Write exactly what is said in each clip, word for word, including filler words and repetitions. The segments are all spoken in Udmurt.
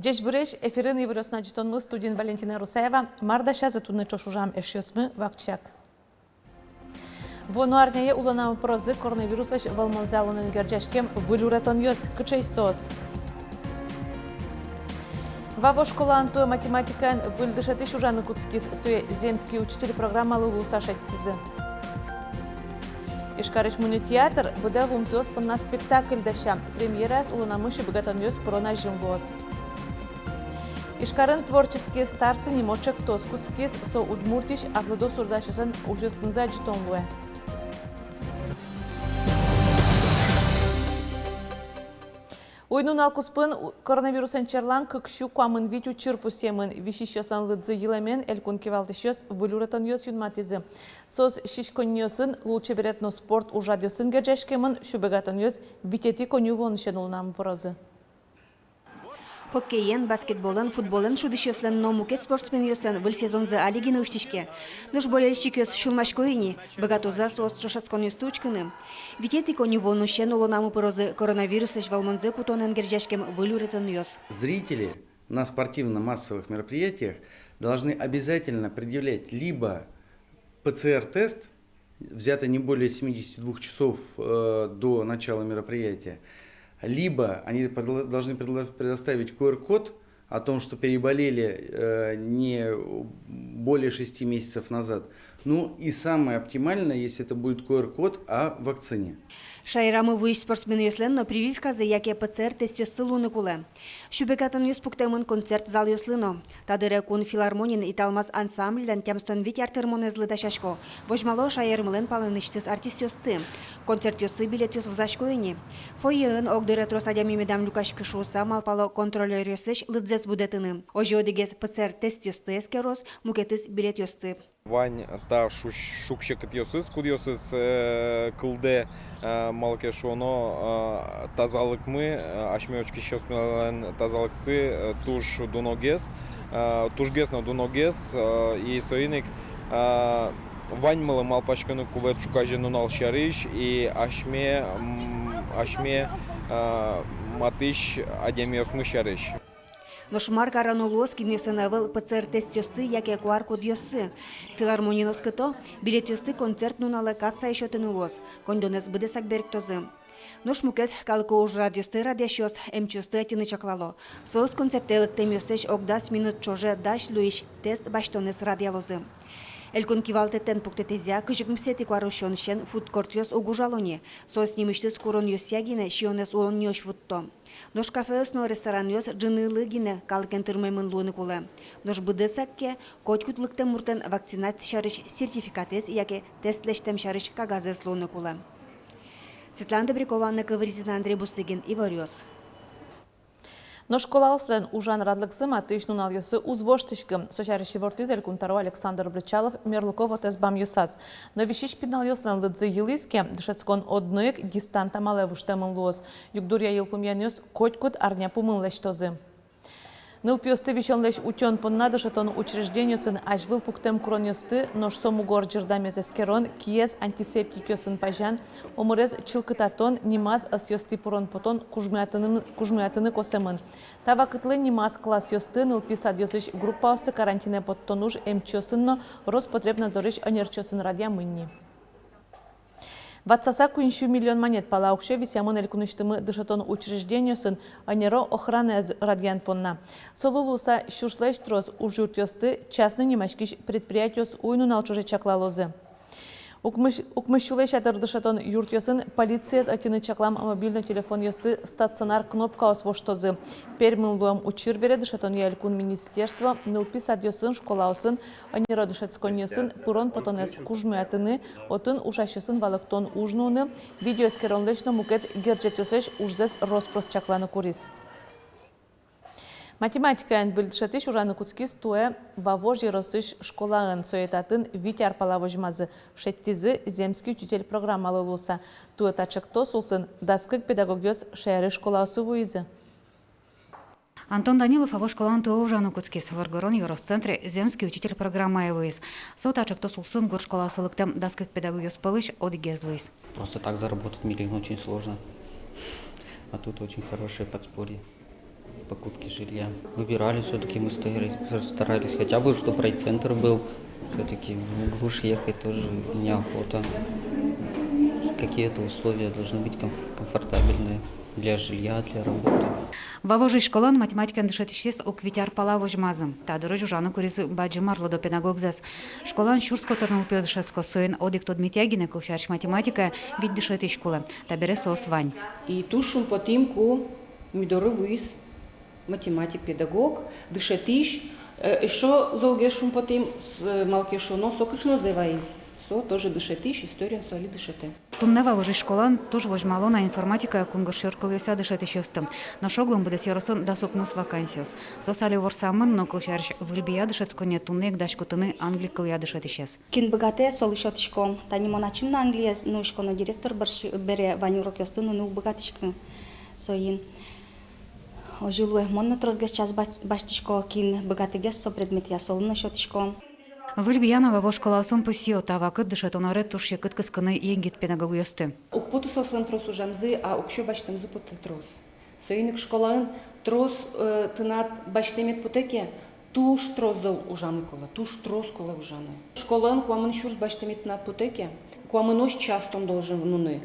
Ӟечбуресь! Эфирын «Иворъёс» но ӝытонмы, студиын Валентина Русаева. Мар дасязы туннэ ӵош ужам эшъёсмы, вакчияк. Вуоно арняе улонамы пырозы коронавируслэсь вӧлмонзэ алонэн герӟаськем выль уретонъёс. Кыӵеесь соос? Вавож школаын туэ математикаен выль дышетӥсь ужаны кутскиз. Сое «Земский учитель» программалы луыса шедьтӥзы. Ижкарысь мунетеатр быдэ вуымтэос понна спектакль дася. Премьераез улонамы сюбегатонъёс пырон азьын луоз. Ижкарын «Творческие старты» нимо ӵектос кутскиз. Со Удмуртиысь арлыдо суредасьёслэн ужъёсынызы адӟытон луэ. Уй-нунал куспын у-, коронавирусэн черлан кык сю куамын вить учыр пусъемын. Висисьёслэн лыдзы йылэмен элькун кивалтӥсьёс выль уретонъёс юнматӥзы. Соос сиськонниосын, лулчеберет но спорт ужрадъёсын герӟаськемын. Сюбегатонъёс витетӥ коньывуонысен улонамы пырозы. Хоккеен, баскетболэн, футболэн шудӥсьёслэн но мукет спортсменъёслэн выль сезонзы али гинэ усьтӥське. Нош болельщикъёс сюлмасько ини, быгатозы-а соос ӵошатсконъёсты учкыны. Витетӥ коньывуонысен улонамы пырозы коронавируслэсь вӧлмонзэ кутонэн герӟаськем выль уретонъёс. Зрители на спортивно-массовых мероприятиях должны обязательно предъявлять либо ПЦР-тест, взятый не более семидесяти двух часов, э, до начала мероприятия, либо они предла-, должны предла-, предоставить QR-код о том, что переболели, э, не более шести месяцев назад. Ну и самое оптимальное, если это будет QR-код о вакцине. Шаерамы вуись спортсменъёслэн но прививказы яке ПЦР-тестъёссы луыны кулэ. Сюбегатонъёс пуктэмын концерт залъёслы но. Та дыре Кун филармониын «Италмас» ансамбльлэн тямыстон вить ар тырмонэзлы дасясько. Возьмало шаермылэн палэнысьтыз артистъёсты. Концертъёсы билетъёс вузасько ини. Фойеын огдыре трос адями медам люкаськы шуыса малпало контролёръёслэсь лыдзэс будэтыны. Озьы одӥгез ПЦР-тестъёсты эскероз, мукетыз билетъёсты. Вань та шуг-, шуг-секытъёсыз, кудъёсыз, э, кылдэ, э, малы ке шуоно, э, тазалыкмы, э, асьме учкисьёсмылэн тазалыксы, э, туж дуногес, э, тужгес но дуногес, э, и соин ик, э, ваньмылы малпаськыны кулэ ӵуказе нунал сярысь и асьме, м, асьме, э, матысь адямиосмы сярысь. Нош мар кароно луоз, кинъёслэн ӧвӧл ПЦР-тестъёссы яке QR-кодъёссы? Филармониын оскыто: билетъёсты концерт нуналэ кассае сётыны луоз, коньдонэз быдэсак берыктозы. Нош мукет калыко ужрадъёсты радъясьёс эмчиосты ӧтьыны чаклало. Соос концертэ лыктэмъёслэсь ог дас минут ӵоже дась луись тест басьтонэз радъялозы. Элькун кивалтэтэн пуктэтӥзъя, кызь укмысэтӥ куарусёнысен фудкортъёс уг ужало ни, соос нимысьтыз куронъёсъя гинэ сиёнэз улонниозь вутто. Нош кафеос но ресторанъёс ӝынылы гинэ калыкен тырмемын луыны кулэ. Нош быдэсак ке, котькуд лыктэм муртлэн вакцинация сярысь сертификатэз яке тест лэсьтэм сярысь кагазэз луыны кулэ. Светлана Добрякова, Анна Ковырзина, Андрей Бусыгин, «Иворъёс». Нош школаослэн ужан радлыксы матысь нуналъёсы уз воштӥськы. Со сярысь ивортӥз Элькун тӧро Александр Бречалов мерлыко вотэс бамъёсаз. Но висись пиналъёслэн лыдзы йылӥз ке, дышетскон одно ик дистант амалэ выжтэмын луоз. Югдуръя йылпумъянъёс котькуд арня пумын лэсьтозы. Нылпиосты висёнлэсь утён понна дышетон учреждениосын азьвыл пуктэм куронъёсты, нош со мугор ӟырдамез эскерон, киез антисептикъёсын пазян, омырез чылкытатон, нимаз ӧсъёстӥ пырон-потон кужмоятыны, кужмоятыны косэмын. Та вакытлы нимаз классъёсты, нылпи садъёсысь группаосты карантинэ поттон уж эмчиосын но Роспотребнадзорысь ӧнерчиосын радъямын ни. Ватсаса куинь сю миллион манет пала уксё висъямын элькунысьтымы дышетон учреждениосын ӧнеро охранаез радъян понна. Солы луыса сюрслэсь трос ужъюртъёсты частной нимаськись предприятиос уй-нунал ӵоже чаклалозы. Укмыс, укмыс сюлэсь ятыр дышетон юртъёсын полициез ӧтьыны чаклам мобильной телефонъёсты стационар кнопкаос воштозы. Пермын луэм учыр бере дышетонъя элькун министерство нылпи садъёсын, школаосын, ӧнеро дышетсконниосын пырон-потонэз кужмоятыны, отын ужасьёсын валэктон уж нуыны, видеоэскеронлэсь но мукет герӟетъёслэсь ужзэс рос-прос чакланы куриз. Математикаен выль дышетӥсь ужаны кутскиз туэ Вавож ёросысь школаын. Сое татын вить ар пала возьмазы, шедьтӥзы «Земский учитель» программалы луыса. Туэ та ӵектос улсын дас кык педагогъёс шаерысь школаосы вуизы. Антон Данилов Вавож школаын туэ ужаны кутскиз. Воргорон ёрос центре «Земский учитель» программае вуиз. Со та ӵектос улсын гур школаосы лыктэм дас кык педагогъёс пӧлысь одӥгез луиз. Просто так заработать миллион очень сложно. А тут очень хорошее подспорье. покупки жилья. Выбирали, всё-таки мы старались, старались хотя бы, чтоб райцентр был. Всё-таки в глушь ехать тоже неохота. Какие-то условия должны быть комф-, комфортабельные для жилья, для работы. Вавожысь школаын математикаен дышетӥсез ог вить ар пала возьмазы. Та дырозь ужаны куризы бадӟым арлыдо педагогзэс. Школаын сюрс котыр нылпиос дышетско, соин одӥг тодметъя гинэ, кылсярысь, математикае вить дышетӥсь кулэ. Табере соос вань. И туж шумпотӥм, ку ми доры вуиз математик, педагог, дышетӥсь. Э, эшшо золгес шумпотӥм, с-, малы ке шуоно, со кышнозэ ваиз. Со тоже дышетӥсь, историен со али дышетэ. Туннэ Вавожысь школаын туж возьмало на информатикая, кунгож сьӧр кылъёсъя дышетӥсьёсты. Нош оглом быдэс ёросын дас укмыс вакансиос. Соос али ворсамын, но, кылсярысь, выль бия дышетсконэ туннэ ик дасьтӥськутыны англи кылъя дышетӥсез. Кин быгатэ, солы сётӥськом. Тани мон ачим но англиез нуисько, но директор бӧрсьы-, бере вань урокъёсты нуыны уг быгатӥськы. Соин озьы луэ, мон но тросгес час бас-, басьтӥсько, кин быгатэгес со предметъя, солы но сётӥськом. Выль бия но Вавож школаосын пусъё: та вакыт дышетон аре туж секыт кыскыны егит педагогъёсты. Уг поты соослэн трос ужамзы, а уксё басьтэмзы потэ трос. Соин ик школаын трос, э, тынад басьтэмед потэ ке, туж трос зол ужаны кулэ, туж трос кулэ ужаны. Школаын куамын сюрс басьтэмед тынад потэ ке, куамынозь час тон должен нуны.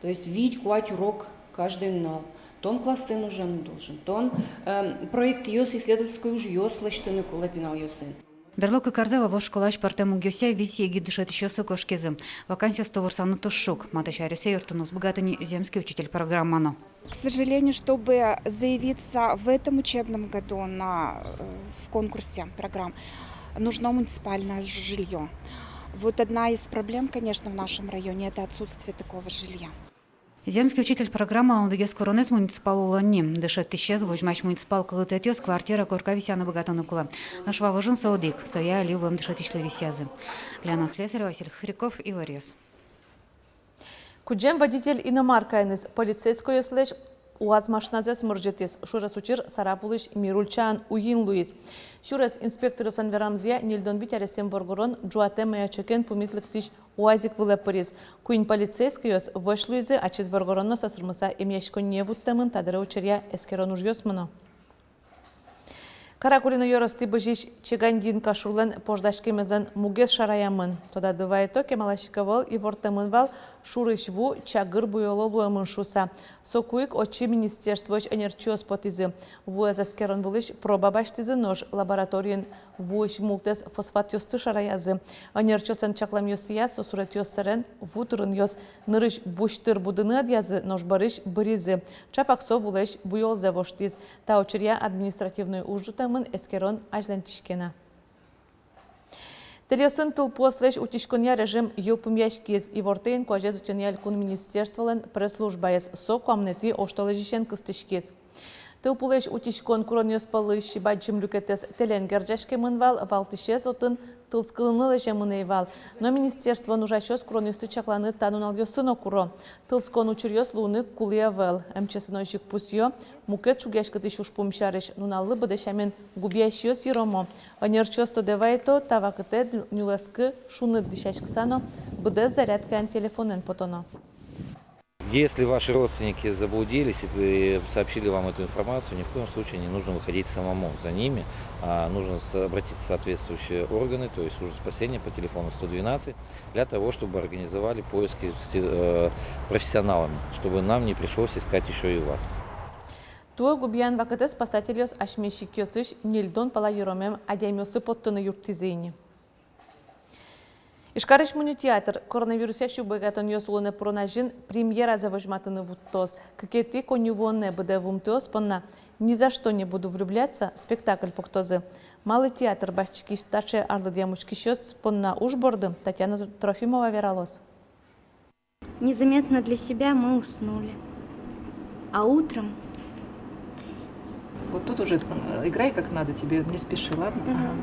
То есть вить-куать урок каждый нунал. Тон классын ужаны должен, тон, эм, проектъёс, исследовательской ужъёс лэсьтыны кулэ пиналъёсын. Берло кык арзэ Вавож школаысь пӧртэм мугъёсъя вить егит дышетӥсьёсы кошкизы. Вакансиосты ворсаны туж шуг, матысь аръёсы юрттыны уз быгаты ни «Земский учитель» программа но. К сожалению, чтобы заявиться в этом учебном году на, э, в конкурсе программ, нужно муниципальное ж-, жильё. Вот одна из проблем, конечно, в нашем районе — это отсутствие такого жилья. «Земский учитель» программалэн одӥгез куронэз муниципал улон ни. Дышетӥсез возьмась муниципал кылдытэтъёс квартира корка висъяны быгатыны кулэ. Нош Вавожын со одӥг, сое али вуэм дышетӥсьлы висъязы. Лена Слесарева, Василий Хряков, «Иворъёс». Кудӟем водитель иномаркаеныз полицейскойёслэсь УАЗ машиназэс мырӟытӥз. Сюрес учыр Сарапулысь Мир ульчаын уин луиз. Сюрес инспекторъёслэн верамзыя, ньыльдон вить аресъем воргорон ӝуатэ маячокен пумит лыктӥсь УАЗик вылэ пыриз. Куинь полицейскойёс вӧсь луизы, ачиз воргорон но сӧсырмыса эмъяськонние вуттэмын. Та дыре учыръя эскерон ужъёс мыно. Каракулино ёростӥ бызись Чегандин Кашурлэн пождаськемезлэн мугез шараямын. Тодады вайто, кемалась ик ӧвӧл ивортэмын вал, шурысь ву чагыр буёло луэмын шуыса. Соку ик отчы министерствоысь ӧнерчиос потӥзы. Вуэз эскерон вылысь проба басьтӥзы, нош лабораториын вуысь мултэс фосфатъёсты шараязы. Ӧнерчиослэн чакламъёссыя, со суретъёс сэрен ву тырынъёс нырысь бусьтыр будыны ӧдъязы, нош бӧрысь быризы. Чапак со вулэсь буёлзэ воштӥз. Та учыръя административной уж ӝутэмын, эскерон азьланьтӥське на. Тэльёсын тылпуослэсь утиськонъя режим йылпумъяськиз. Ивортэ инкуазез утёнъя элькун министерстволэн пресс-службаез. Со куамынэтӥ оштолэзьысен кыстӥськиз. Тылпулэсь утиськон куронъёс пӧлысь бадӟым люкетэз тэлен герӟаськемын вал, валтӥсез отын тылскылыны лэземын ӧй вал. Но министерствоын ужасьёс куронъёсты чакланы та нуналъёсы но куро. Тылскон учыръёс луыны кулэ ӧвӧл. МЧС-ын озьы ик пусъё, мукет шугъяськытӥсь ужпум сярысь нуналлы быдэ сямен губиясьёс йыромо. Ӧнерчиос тодэ вайто, та вакытэ ню-, нюлэскы шуныт дӥсяськыса но быдэс зарядкаен телефонэн потоно. Если ваши родственники заблудились и сообщили вам эту информацию, ни в коем случае не нужно выходить самому за ними, а нужно с-, обратиться в соответствующие органы, то есть службы спасения по телефону сто двенадцать, для того, чтобы организовали поиски с-, э, профессионалами, чтобы нам не пришлось искать ещё и вас. Туэ губиян вакытэ спасательёс асьме сикъёсысь ньыльдон пала йыромем адямиосы поттыны юрттӥзы ини. Ижкарысь мунё театр коронавирусъя сюбегатонъёс улонэ пырон азьын премьеразэ возьматыны вуттоз. Кыкетӥ коньывуонэ быдэ вуымтэос понна «Ни за что не буду влюбляться» спектакль пуктозы. Малы театр басьтӥськиз таӵе арлыдъям учкисьёс понна уж борды, Татьяна Трофимова вералоз. Незаметно для себя мы уснули. А утром... Вот тут уже, э, играй как надо, тебе не спеши, ладно? Мгм. Ага.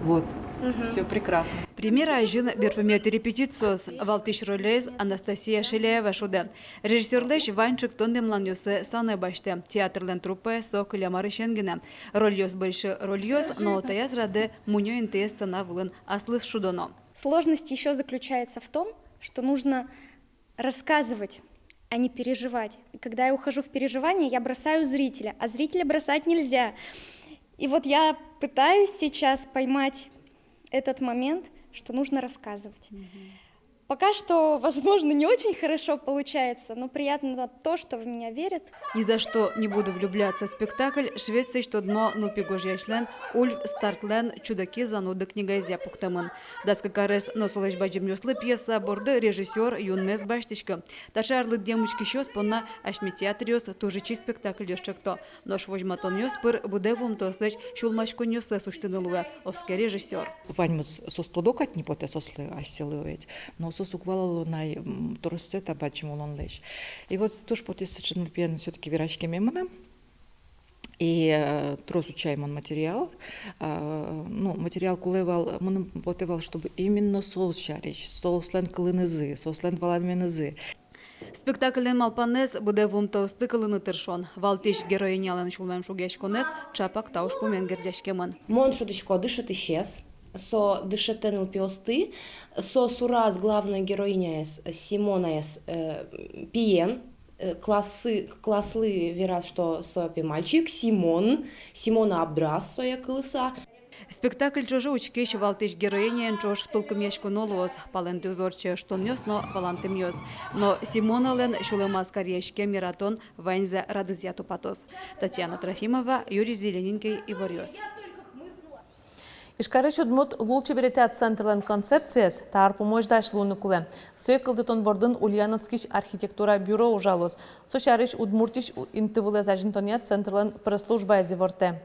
Вот. Мгм. Всё прекрасно. Премьера азьын берпуметӥ репетициос. Валтӥсь ролез Анастасия Шиляева шудэ. Режиссёрлэсь вань ӵектон дэмланъёссэ санэ басьтэ. Театрлэн труппаез со кылем арысен гинэ. Рольёс бӧрсьы рольёс, но таяз радэ мунё интые сцена вылын аслыз шудоно. Сложность ещё заключается в том, что нужно рассказывать а не переживать. И когда я ухожу в переживание, я бросаю зрителя, а зрителя бросать нельзя. И вот я пытаюсь сейчас поймать этот момент, что нужно рассказывать. Пока что, возможно, не очень хорошо получается, но приятно то, что в меня верят. «Ни за что не буду влюбляться» спектакль Швециысь тодмо нылпи гожъясьлэн Ульф Старклэн «Чудаки зануды» книгаезъя пуктэмын. Дас кык арес но солэсь бадӟымъёслы пьеса борды режиссёр юнмес басьтӥське. Таӵе арлыдъем учкисьёс понна асьме театръёс туж ичи спектакльёс ӵекто. Нош возьматонъёс пыр быдэ вуымтэослэсь сюлмаськонъёссэс усьтыны луэ, оске режиссёр. Ваньмыз соос тодо кадь ни потэ, соослы асьсэлы ведь. Но соос уг валало на, м, троссэ та бадӟым улонлэсь. И вот туж потӥз сыӵе нылпиен всё-таки вераськеме мынам. И, э, трос утчай мон материал. А, ну, материал кулэ вал, мыным потэ вал, чтобы именно соос сярысь, соослэн кылынызы, соослэн валанменызы. Спектакльлэн малпанэз — быдэ вуымтэосты кылыны тыршон. Валтӥсь героинялэн сюлмаськонэз ӵапак та ужпумен герӟаськемын. Мон шудӥсько дышетӥсез, со дышетэ нылпиосты, со сураз главной героиняез, Симонаез, э, пиен, э, классы-, класслы вераз, что со пе мальчик, Симон, Симона абдраз сое кылыса. Спектакль ӵоже учкись валтӥсь героиняен ӵош тулкымъяськоно луоз, палэнтӥз ортче ыштонъёс но валантэмъёс. Но Симоналэн сюлэмаз каръяськем яратон ваньзэ радызъя тупатоз. Татьяна Трофимова, Юрий Зелененький, «Иворъёс». Ижкарысь удмурт лулчеберетъя центрлэн концепциез та ар пумозь дась луыны кулэ. Сое кылдытон бордын Ульяновскысь архитектура бюро ужалоз. Со сярысь Удмуртиысь у-, интывылэз азинтонъя центрлэн пресс-службаез ивортэ.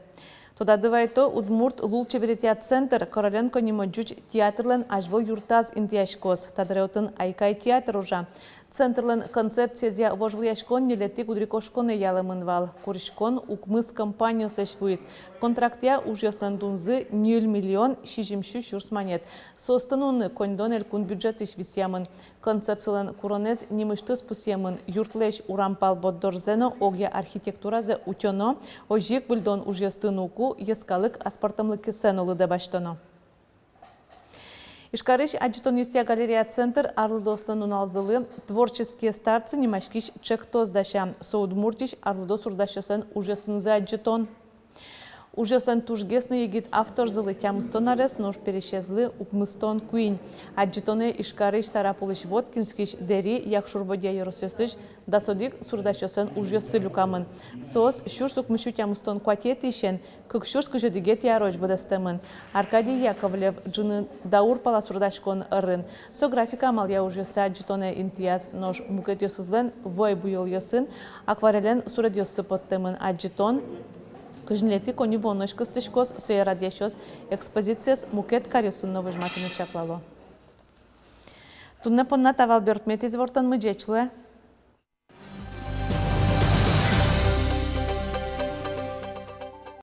Тодады вайто, удмурт лулчеберетъя центр Короленко нимо ӟуч театрлэн азьвыл юртаз интыяськоз. Та дыре отын «Айкай» театр ужа. Центрлэн концепциезъя вожвылъяськон ньылетӥ гудырикошконэ ялэмын вал. Куриськон укмыс компаниослэсь вуиз. Контрактъя ужъёслэн дунзы ньыль миллион сизьым сю сюрс манет. Соосты нуыны коньдон элькун бюджетысь висъямын. Концепцилэн куронэз нимысьтыз пусъемын: юртлэсь урам пал борддорзэ но огъя архитектуразэ утёно, озьы ик выльдон ужъёсты нуыку йӧскалык аспӧртэмлыксэ но лыдэ басьтоно. Ижкарысь адӟытонъёсъя галерея центр арлыдоослэн нуналзылы «Творческие старты» нимаськись ӵектос дася. Со Удмуртиысь арлыдо суредасьёслэн ужъёсынызы адӟытон. Ужъёслэн тужгес но егит авторзылы тямыстон арес, нош пересезлы укмыстон куинь. Адӟытонэ Ижкарысь, Сарапулысь, Воткинскысь, Дэри, Якшур-Бӧдья ёросъёсысь дас одӥг суредасьёслэн ужъёссы люкамын. Соос сюрс укмыссю тямыстон куатетӥысен кык сюрс кызь одӥгетӥ арозь быдэстэмын. Аркадий Яковлев «Ӝыны даур пала» суредаськон ӧрын. Со графика амалъя ужъёссэ адӟытонэ интыяз, нош мукетъёсызлэн вӧй буёлъёсын акварелен суредъёссы поттэмын. Адӟытон кызь ньылетӥ коньывуонозь кыстӥськоз, сое радъясьёс экспозициез мукет каръёсын но возьматыны чаклало. Туннэ понна та вал берпуметӥ ивортонмы. Ӟеч луэ.